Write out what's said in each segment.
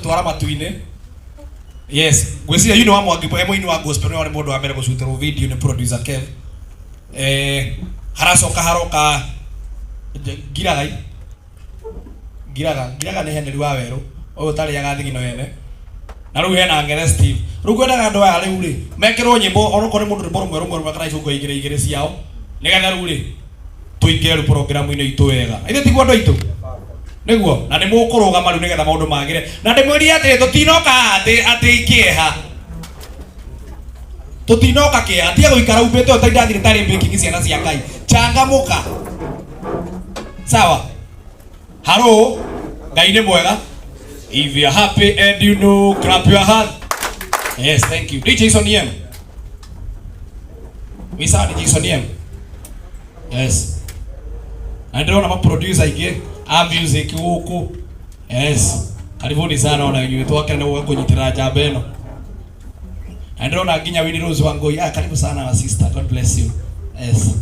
Gũtwara matu-inĩ. Yes, ngwĩciria yu nĩ wa Mwangi, e mũini wa gospel, nĩwe warĩ mũndũ wa mbere gũcutĩrwo video nĩ producer Kev. Haracoka haroka Ngiragai. Ngiraga, Ngiraga nĩ Henry wa werũ, ũyũ ũtarĩaga thigino ene. Na rĩu hena Ngere Steve. Rĩu ngwendaga andũ aya rĩu rĩ, mekĩrwo nyĩmbo onokorwo nĩ mũndũ rwĩmbo rũmwe rũmwe rũmwe kana ibungo igĩrĩ igĩrĩ ciao, nĩgetha rĩu rĩ, tũingĩre rĩu programu-inĩ itũ wega. Ithe tiguo andũ aitũ? Nĩguo, na nĩ mũkũrũgama rĩu nĩgetha maũndũ magĩre. Na ndĩmwĩrire atĩrĩ, tũtinoka haha atĩ atĩ kĩeha. Tũtinoka kĩeha. Tiga gũikara umbĩte ũũ ta indathi rĩtarĩ baking ciana cia Ngai. Changamũka. Sawa. Haro, Ngai nĩ mwega. If you are happy and you know, clap your hand. Yes, thank you. DJ Soniem. We saw DJ Soniem. Yes. Na ndĩrona ma producer aingĩ a music gũkũ. Yes. Karibuni sana ona inyuĩ twakena nĩ gũka kũnyitĩrĩra njamba ĩno. Na ndĩrona nginya Winnie Rose Wangui. Ah, karibu sana our sister. God bless you. Yes.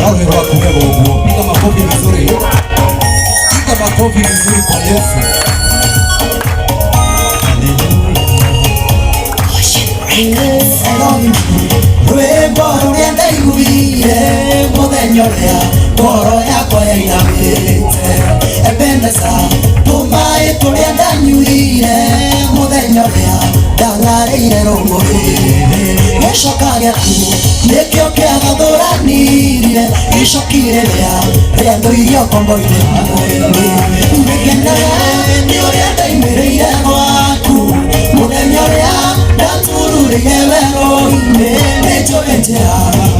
Roho wako wewe, piga makofi vizuri, piga makofi vizuri kwa Yesu. Rwĩmbo rũrĩa ndaiguire mũthenya ũrĩa ngoro yakwa yainamĩte. Ebeneza, tũmaĩ tũrĩa ndanyuire mũthenya ũrĩa ndang'arĩire rũng'ũrĩ. Gĩcoka gĩaku nĩkĩo kĩagathũranirie icoki rĩrĩa rĩandũirie ũkombo-inĩ mwĩrĩ. Nĩngenaga nĩ ũrĩa ndaimĩrĩire gwaku mũthenya ũrĩa ndatururĩire werũ-inĩ. Nĩnjũĩ njĩra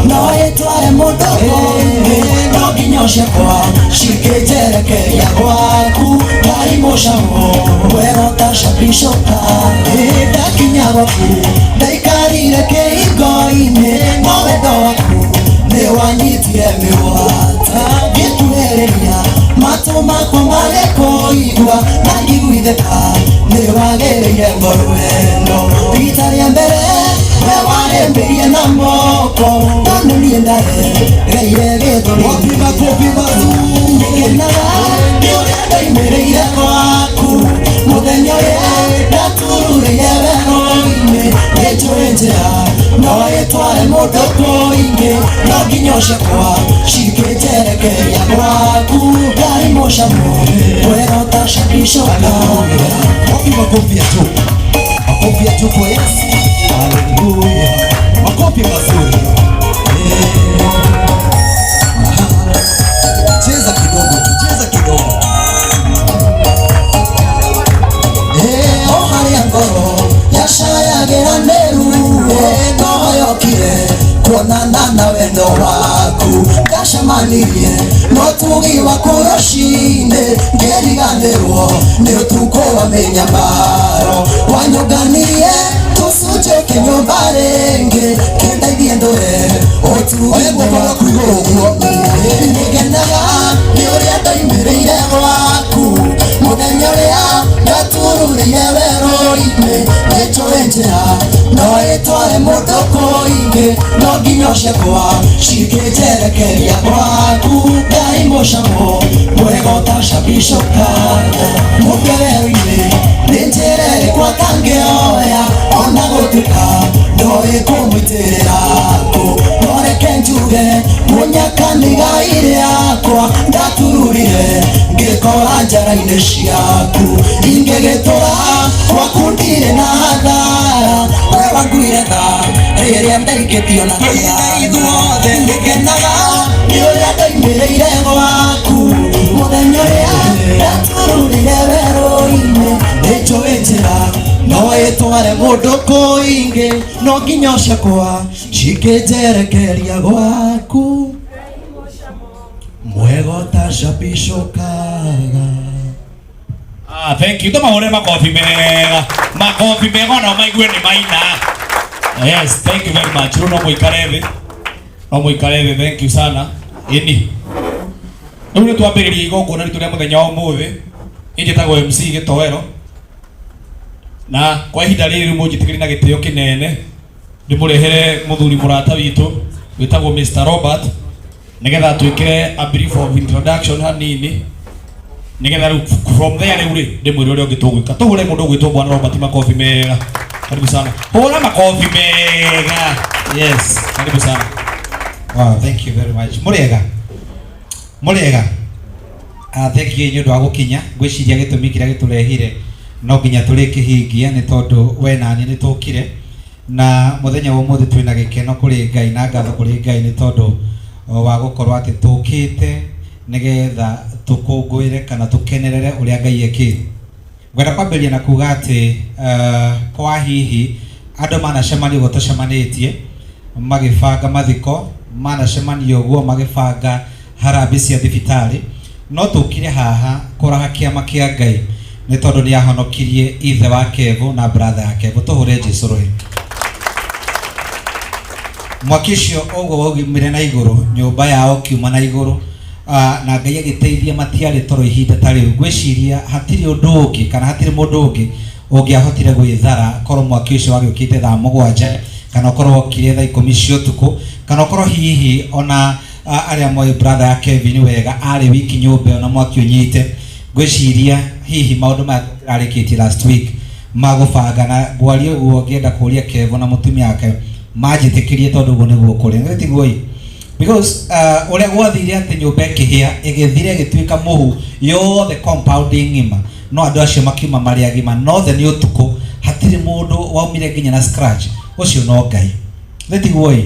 no ĩtware mũndũ kũngĩ, no nginya ciakwa cikĩnjerekeria gwaku. Ngai mũcamo mwega ũtacabicũka, ndakinya gwaku ndaikarire kĩhingo-inĩ, no wendo waku nĩ wanyitire mĩgwate. Ngĩkuhĩrĩria matũ makwa magĩkũigua na ngĩiguithĩka nĩ wagĩrĩire ngoro ĩno. Rita rĩa mbere we warĩ Ndahĩmbĩrie na moko no nĩ niĩ ndaregeire gĩthũri. Wapi makofi mazuri? Nĩngenaga nĩ ũrĩa ndoimĩrĩire gwaku mũthenya ũrĩa ndatururĩire werũ-inĩ. Nĩnjũĩ njĩra no ĩtware mũndũ kũingĩ, no nginya ciakwa cingĩnjerekeria gwaku. Ngai mũcamo mwega ũtacabicũka. Wapi makofi ya juu? Makofi ya juu kwa Yesu. Haleluya. Makofi mazuri. Eh. Aha. Cheza kidogo tu, cheza kidogo. Eh, o harĩa ngoro yacayagĩra nĩ ruo, no yokire kuonana na wendo waku. Ndacemanirie no tugi waku rũcinĩ, ngĩriganĩrwo nĩ ũtukũ wa mĩnyamaro. Wanyũnganirie tũcunjĩ kĩnyũmba rĩngĩ, kĩndeithie ndũre ũtugi. Oya guoko gwaku igũrũ ũguo. Nĩngenaga nĩ ũrĩa ndoimĩrĩire gwaku mũthenya ũrĩa ndatururĩire werũ-inĩ. Nĩnjũĩ njĩra no ĩtware mũndũ kũingĩ, no nginya ciakwa cingĩnjerekeria gwaku. Ngai mũcamo mwega ũtacabicũka. Mũndũ werũ-inĩ nĩ njĩra ĩrĩkũ atangĩoya, ona gũtuĩka ndoĩ kũmũitĩrĩra kũ. No reke njuge mũnyaka nĩ igai rĩakwa, ndatururire ngĩkora njara-inĩ ciaku. Ingĩgĩtũra gwaku ndirĩ na hathara, we wanguire tha rĩrĩa ndaikĩtio na Twĩine ithuothe. Nĩngenaga nĩ ũrĩa ndoimĩrĩire gwaku mũthenya ũrĩa ndatururire werũ-inĩ. Nĩnjũĩ njĩra no ĩtware mũndũ kũingĩ, no nginya ciakwa cingĩnjerekeria gwaku. Mwega ũtacabicũkaga. Ah, thank you. Tũmahũre makobi mega. Makobi mega ona maigue nĩ maina. Yes, thank you very much. Rĩu no mũikare thĩ. No mũikare thĩ, thank you sana. Ĩni. Rĩu nĩ twambĩrĩria igongona ritũ rĩa mũthenya wa ũmũthĩ. Niĩ njĩtagwo MC Gĩtoero. Na kwa ihinda rĩrĩ rĩu mũnjĩtĩkĩrie na gĩtĩo kĩnene ndĩmũrehere mũthuri mũrata witũ wĩtagwo Mr. Robert, nĩgetha twĩkĩre a brief of introduction hanini, nĩgetha rĩu from there rĩu rĩ ndĩmwĩre ũrĩa ũngĩ tũgwĩka. Tũhũre mũndũ ũgwĩtwo Bwana Robert makobi mega. Karibu sana. Hũra makobi mega. Yes, karibu sana. Wow, thank you very much. Mũrĩega. Mũrĩega. Thank you nĩ ũndũ wa gũkinya. Ngwĩciria gĩtũmi kĩrĩa gĩtũrehire no nginya tũrĩkĩhingia, nĩ tondũ we na niĩ nĩ tũkire na mũthenya wa ũmũthĩ twĩna gĩkeno kũrĩ Ngai na ngatho kũrĩ Ngai, nĩ tondũ wa gũkorwo atĩ tũkĩte nĩgetha tũkũngũĩre kana tũkenerere ũrĩa Ngai ekĩte. Ngwenda kwambĩrĩria na kuga atĩ kwa hihi andũ manacemania ũguo tũcemanĩtie magĩbanga mathiko, manacemania ũguo magĩbanga harambĩ cia thibitarĩ, no tũkire haha kũraha kĩama kĩa Ngai, nĩ tondũ nĩ ahonokirie ithe wa Kevo na brother ya Kevo. Tũhũre Jesũ rũhĩ. Mwaki ũcio ũguo waumire na igũrũ, nyũmba yao kiuma na igũrũ, na Ngai agĩteithia matiarĩ toro ihinda ta rĩu. Ngwĩciria hatirĩ ũndũ ũngĩ kana hatirĩ mũndũ ũngĩ ũngĩahotire gwĩthara korwo mwaki ũcio wagĩũkĩte thaa 7, kana ũkorwo wokire thaa 10 cia ũtukũ, kana ũkorwo hihi ona arĩa moĩ brother ya Kevin wega arĩ wiki nyũmba ĩyo na mwaki ũnyite. Ngwĩciria hihi maũndũ maya tũrarĩkĩtie last week magũbanga na ngwaria ũguo, ngĩenda kũria Kevo na mũtumia wake manjĩtĩkĩrie, tondũ ũguo nĩguo kũrĩ, nĩ tiguo ĩ? Because ũrĩa gwathire atĩ nyũmba ĩkĩhĩa ĩgĩthira ĩgĩtuĩka mũhu yothe, compound ng'ima, no andũ acio makiuma marĩ agima nothe nĩ ũtukũ, hatirĩ mũndũ waumire nginya na scratch. Ũcio no Ngai, nĩ tiguo ĩ?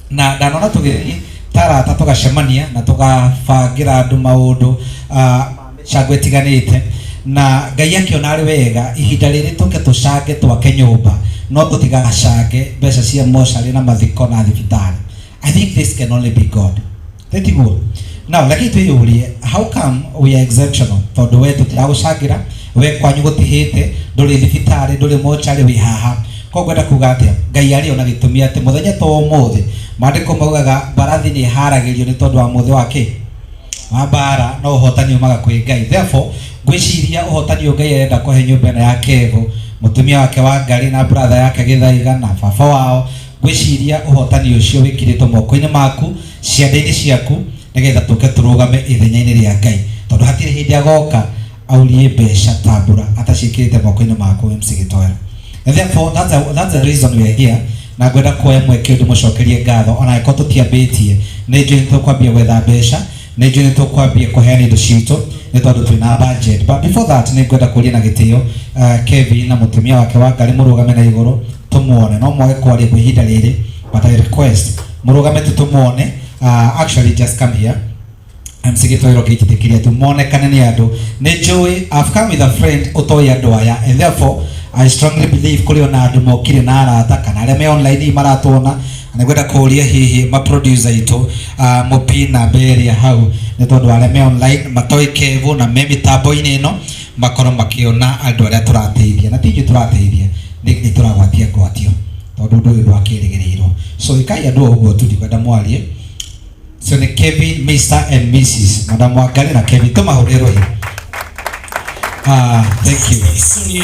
Na ndanona tũgĩthiĩ tarata tũgacemania na tũgabangĩra andũ maũndũ mĩcango ĩtiganĩte, na Ngai akĩona arĩ wega ihinda rĩrĩ tũke tũcange twake nyũmba, no tũtigacange mbeca cia mocarĩ na mathiko na thibitarĩ. I think this can only be God, tiguo? Now reke twĩyũrie, how come we are exceptional? Tondũ we tũtiragũcangĩra, we kwanyu gũtihĩte, ndũrĩ thibitarĩ, ndũrĩ mocarĩ, wĩ haha. Koguo ngwenda kuga atĩa? Ngai arĩ ona gĩtũmi atĩ mũthenya to ũmũthĩ, maandĩko maugaga mbarathi nĩ ĩharagĩrio nĩ tondũ wa mũthĩ wa kĩ wa mbara, no ũhotani umaga kwĩ Ngai. Therefore ngwĩciria ũhotani ũyũ Ngai arenda kũhe nyũmba ĩno ya Kevo, mũtumia wake wa Ngarĩ na brother yake Gĩthaiga na baba wao. Ngwĩciria ũhotani ũcio wĩkĩrĩtwo moko-inĩ maku, ciande-inĩ ciaku, nĩgetha tũke tũrũgame ithenya-inĩ rĩa Ngai, tondũ hatirĩ hĩndĩ agoka aurie mbeca ta mbura ataciĩkĩrĩte moko-inĩ maku, MC Gĩtoero. And therefore that's the reason we are here. Na ngwenda kuoya mweke ũyũ ndĩmũcokerie ngatho, ona angĩkorwo tũtiambĩtie. Nĩ njũĩ nĩ tũkwambia gwetha mbeca, nĩ njũĩ nĩ tũkwambia kũheana indo citũ, nĩ tondũ twĩna budget. But before that, nĩ ngwenda kũria na gĩtĩo Kevin na mũtumia wake wa Ngarĩ mũrũgame na igũrũ tũmuone. No mwage kwaria kwa ihinda rĩrĩ, but I request mũrũgame tu tũmuone. Actually, just come here, MC Gĩtoero, ngĩnjĩtĩkĩria tu monekane nĩ andũ. Nĩ njũĩ I've come with a friend ũtoĩ andũ aya, and therefore I strongly believe kũrĩ ona andũ mokire na arata kana arĩa me online maratuona. Na nĩngwenda kũria hihi ma producer itũ mũpi namba ĩrĩa hau, nĩ tondũ arĩa me online matoĩ Kevo na me mĩtambo-inĩ ĩno makorwo makĩona andũ arĩa tũrateithia. Na ti ithuĩ tũrateithia, nĩ tũragwatia ngwatio, tondũ ũndũ ũyũ ndwakĩrĩgĩrĩirwo. So ĩkai andũ o ũguo tu, ndikwenda mwarie. So ni Kevin, Mr and Mrs, Madam Wangari na Kevin, tũmahũrĩre rũhĩ. Ah, thank you.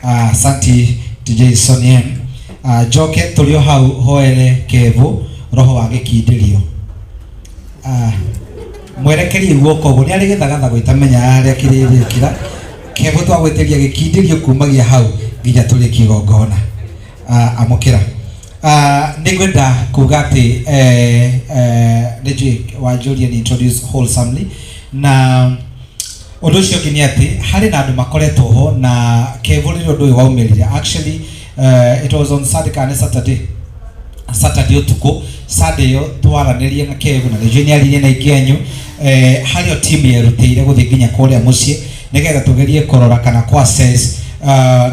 Ah, asante DJ Sonien. Ah, njoke tũrĩ o hau hoere Kevo roho wa gĩkindĩrio. Ah, mwerekerie guoko ũguo, nĩ arĩ gĩthagathago itamenyaga harĩa kĩrĩrĩkĩra. Kevo, twagwĩtĩria gĩkindĩrio kumagia hau nginya tũrĩkie igongona. Ah, amũkĩra. Ah, nĩ ngwenda kuga atĩ nĩ njũĩ wanjũria ni introduce wholesomely, na ũndũ ũcio ũngĩ nĩ atĩ harĩ na andũ makoretwo ho na Kevo rĩrĩa ũndũ ũyũ waumĩrire. Actually, it was on Sunday kana nĩ Saturday, Saturday ũtukũ. Sunday ĩyo twaranĩrie na Kevo, na nĩnjũĩ nĩ aririe na aingĩ anyu. Harĩ o team yerutĩire gũthiĩ nginya kũrĩa mũciĩ nĩgetha tũgerie kũrora kana kũ assess,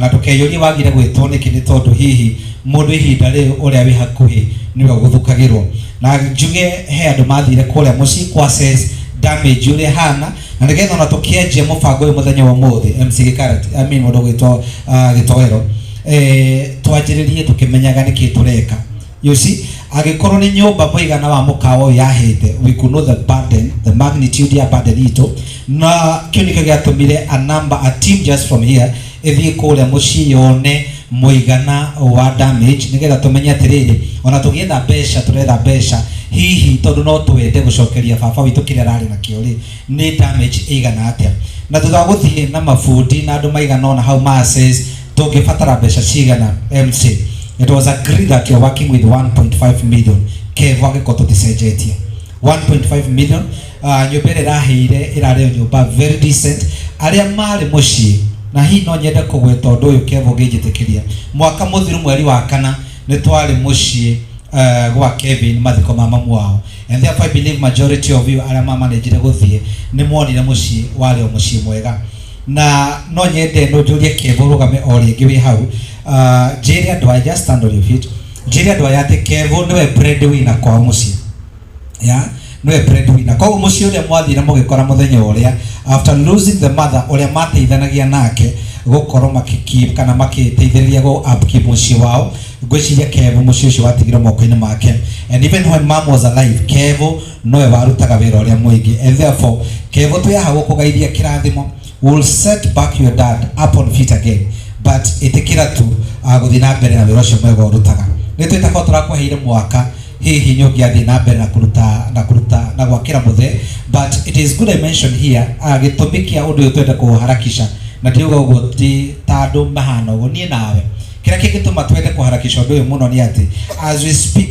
na ndũkeyũrie wagire gwĩtwo nĩkĩ, nĩ tondũ hihi mũndũ ihinda rĩu ũrĩa wĩ hakuhĩ nĩwe ũgũthukagĩrwo. Na njuge he andũ mathire kũrĩa mũciĩ kũ assess damage ũrĩa ĩhana, na nĩgetha ona tũkĩanjia mũbango ũyũ mũthenya wa ũmũthĩ, MC Gĩkarati, I mean mũndũ ũgwĩtwo Gĩtoero, twanjĩrĩrie tũkĩmenyaga nĩkĩ tũreka. You see, angĩkorwo nĩ nyũmba mũigana wa mũkawa ũyũ yahĩte, we could know the burden, the magnitude ya burden itũ. Na kĩu nĩkĩo gĩatũmire a number, a team just from here ĩthiĩ kũrĩa mũciĩ yone mũigana wa damage, nĩgetha tũmenye atĩrĩrĩ, ona tũgĩetha mbeca, tũretha mbeca hihi tondũ no twende gũcokeria baba witũ kĩrĩa ararĩ nakĩo rĩ, nĩ damage ĩigana atĩa? Na thutha wa gũthiĩ na mabundi na andũ maigana ũna hau ma assess tũngĩbatara mbeca cigana, MC, it was agreed that you're working with 1.5 million. Kevo, angĩkorwo tũticenjetie, 1.5 million. Nyũmba ĩrĩa ĩrahĩire ĩrarĩ o nyũmba very decent. Arĩa marĩ mũciĩ, na hihi no nyende kũgweta ũndũ ũyũ, Kevo, ũngĩnjĩtĩkĩria, mwaka mũthiru mweri wa kana nĩ twarĩ mũciĩ gwa Kevin mathiko ma mamu wao, and therefore I believe majority of you arĩa mamanĩnjire gũthiĩ nĩ muonire mũciĩ warĩ o mũciĩ mwega. Na no nyende no njũrie Kevo rũgame o rĩngĩ wĩ hau, njĩre andũ aya, just stand on your feet, njĩre andũ aya atĩ Kevo nĩwe breadwinner kwao mũciĩ, ya nĩwe breadwinner. Koguo mũciĩ ũrĩa mwathire mũgĩkora mũthenya ũrĩa after losing the mother, ũrĩa mateithanagia nake gũkorwo makĩkeep kana makĩteithĩrĩria go upkeep mũciĩ wao, ngwĩciria Kevo mũciĩ ũcio watigirwo moko-inĩ make. And even when mom was alive, Kevo nowe warutaga wĩra ũrĩa mũingĩ. And therefore, Kevo, twĩ haha gũkũgeithia kĩrathimo. Will set back your dad up on feet again, but ĩtĩkĩra tu gũthiĩ na mbere na wĩra ũcio mwega ũrutaga. Nĩ twĩtakorwo tũrakũheire mwaka, hihi nĩ ũngĩathiĩ na mbere na kũruta na gwakĩra mũthee. But it is good I mention here, gĩtũmi kĩa ũndũ ũyũ twende kũharakisha, na ndiuga ũguo ti ta andũ mahana ũguo, niĩ nawe, kĩrĩa kĩngĩtũma twende kũharakisha ũndũ ũyũ mũno nĩ atĩ as we speak,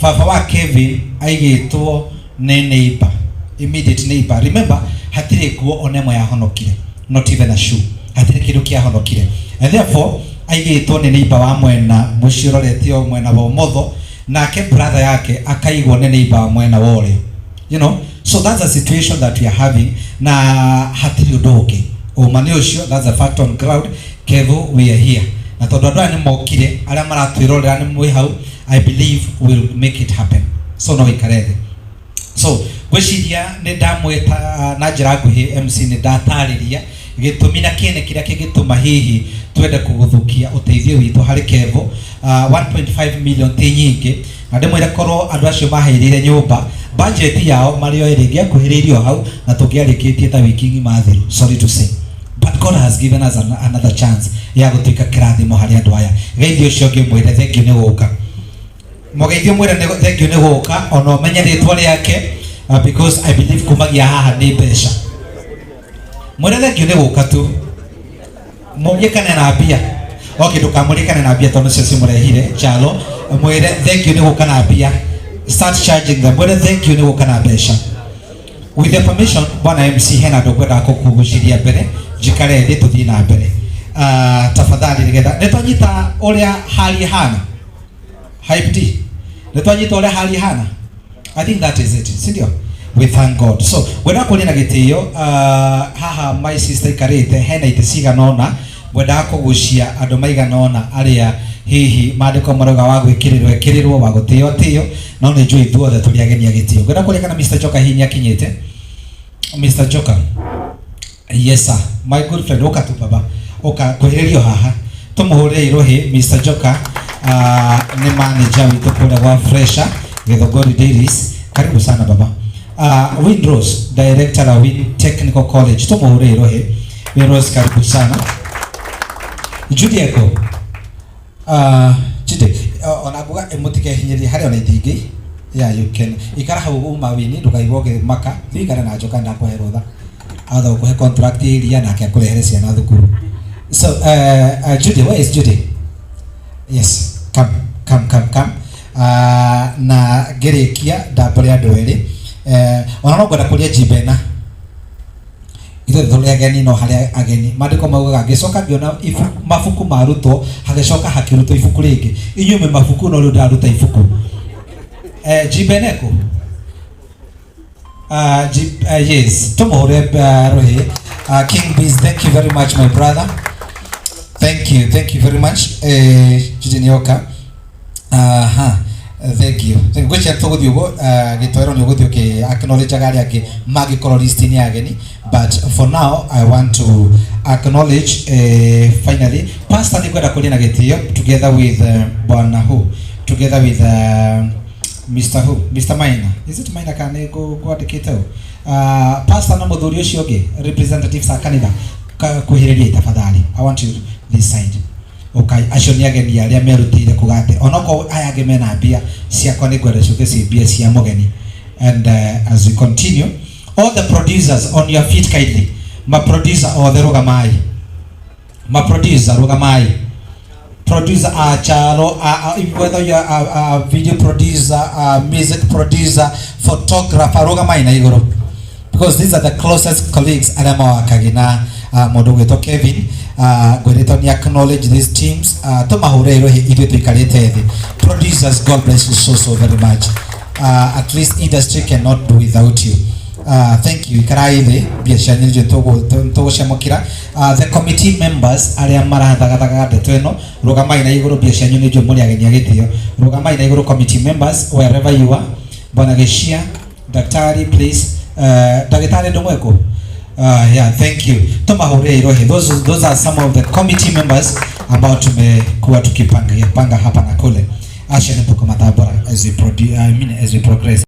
baba wa Kevin aigĩtwo nĩ neighbor, immediate neighbor. Remember, hatirĩ nguo ona ĩmwe yahonokire, not even a shoe, hatirĩ kĩndũ kĩahonokire. And therefore aigĩtwo nĩ neighbor wa mwena mũciĩ ũrorete o mwena wa ũmotho, nake brother yake akaigwo nĩ neighbor wa mwena wa ũrĩo. So that's a situation that we are having, na hatirĩ ũndũ ũngĩ, ũma nĩ ũcio. That's a fact on ground. Kevo, we are here, na tondũ andũ aya nĩ mokire, arĩa maratwĩrorera nĩ mwĩ hau, I believe we'll make it happen. So no wĩikare thĩ. So ngwĩciria nĩ ndamwĩta na njĩra nguhĩ, MC, nĩ ndatarĩria gĩtũmi na kĩene kĩrĩa kĩngĩtũma hihi twende kũgũthũkia ũteithio witũ harĩ Kevo. 1.5 million ti nyingĩ, na ndĩmwĩre korwo andũ acio maheirĩire nyũmba, budget yao marĩ o ĩrĩ ĩngĩakuhĩrĩirie o hau na tũngĩarĩkĩtie ta wiki ng'ima thiru. Sorry to say, but God has given us another chance ya gũtuĩka kĩrathimo harĩ andũ aya. Geithio ũcio ũngĩ, mwĩre thengiũ nĩ gũka. Mũgeithio mwĩre nĩ thank you nĩ gũka ona ũmenye rĩtwa rĩake, because I believe kumagia haha nĩ mbeca. Mwĩre thank you nĩ gũka tu, mũrie kana na mbia. Okay, ndũkamũrie kana na mbia tondũ nĩcio cimũrehire Kyalo. Mwĩre thank you nĩ gũka na mbia, start charging them. Mwĩre thank you nĩ gũka na mbeca. With the permission, bwana MC, hena andũ ngwendaga kũkugucĩria mbere, njikare thĩ tũthiĩ na mbere. Tafadhali, nĩgetha nĩ twanyita ũrĩa hali hana Hype D, nĩ twanyita ũrĩa hali hana. I think that is it, si ndio? We thank God. So ngwendaga kũria na gĩtĩo, haha my sister ikarĩte hena itĩ cigana ũna, ngwendaga kũgucia andũ maigana ũna arĩa hihi maandĩko marauga wa gwĩkĩrĩrwo ĩkĩrĩrwo, wa gũtĩo tĩo, no nĩ njũĩ ithuothe tũrĩ ageni a gĩtĩo. Ngwenda kũria kana Mr. Joka hihi nĩakinyĩte. Mr. Joka, yes sir, my good friend, ũka tu baba, ũka kuhĩrĩrio haha tũmũhũrĩre irũhĩ. Mr. Joka nĩ manager witũ kũrĩa gwa Fresha Githogori Dairies. Karibu sana baba. Win Rose, director wa Win Technical College, tũmũhũrĩre irũhĩ. Win Rose, karibu sana. Judy Eko, Judy, ona nguga mũtikehinyĩrie harĩa ona itingĩ. Yeah, you can ikara hau uma wini, ndũkaigua ũkĩmaka, thiĩ ikare na Njoka, ndakũhe rũtha atha gũkũhe contract iria nake akũrehere ciana thukuru. So Judy, where is Judy? Yes, come, come, come, come. Na ngĩrĩkia ndambũre andũ erĩ, ona no ngwenda kũria Jibena. Ithuothe tũrĩ ageni, no harĩa ageni maandĩko maugaga ngĩcoka ngĩona mabuku marutwo, hagĩcoka hakĩrutwo ibuku rĩngĩ. Inyuĩ mwĩ mabuku, no rĩu ndĩraruta ibuku. Jibeneko, yes, tũmũhũre rũhĩ. King Bees, thank you very much, my brother. Thank you, thank you very much. Judy Nioka. Aha. Thank you. Thank you. Gwĩciria tũgũthiĩ ũguo, gĩtoero nĩ ũgũthiĩ ũkĩ acknowledge arĩa angĩ mangĩkorwo list-inĩ ya ageni, but for now I want to acknowledge, finally, pastor nĩ ngwenda kũria na gĩtĩo together with bwana who, together with Mr. who, Mr. Maina, is it Maina kana nĩ ngwandĩkĩte ũũ? Pastor na mũthuri ũcio ũngĩ, representatives a kanitha, kuhĩrĩria tafadhali. I want you this side. Okay, acio nĩ ageni arĩa merutĩire kuga atĩ onokorwo aya angĩ mena mbia ciakwa, nĩ ngwenda ciũke ciĩ mbia cia mũgeni. And as we continue, all the producers on your feet kindly. Ma producer othe rũgamai, ma producer rũgamai, producer a Chalo, whether you are a video producer, a music producer, photographer, rũgamai na igũrũ, because these are the closest colleagues arĩa mawakagi na mũndũ ũgwĩtwo Kevin. Ngwĩrĩtwo nĩ acknowledge these teams. Tũmahũre rũhĩ ithuĩ tũikarĩte thĩ. Producers, God bless you so so very much. At least industry cannot do without you. Thank you. Ikarai thĩ, mbia cianyu nĩcio tũgũciamũkĩra. The committee members arĩa marathagathaga ndeto ĩno, rũgamai na igũrũ, mbia cianyu nĩnjũĩ mũrĩ ageni a gĩtĩo. Rũgamai na igũrũ, committee members, wherever you are. Bwana Gĩcia, daktari, please. Ndagĩtarĩ ndũmwekũ. Yeah, thank you. Tumahũrĩre irohe. Those are some of the committee members ambao tumekuwa tukipanga panga hapa na kule. Acha nipo kwa matambara as we I mean as we progress.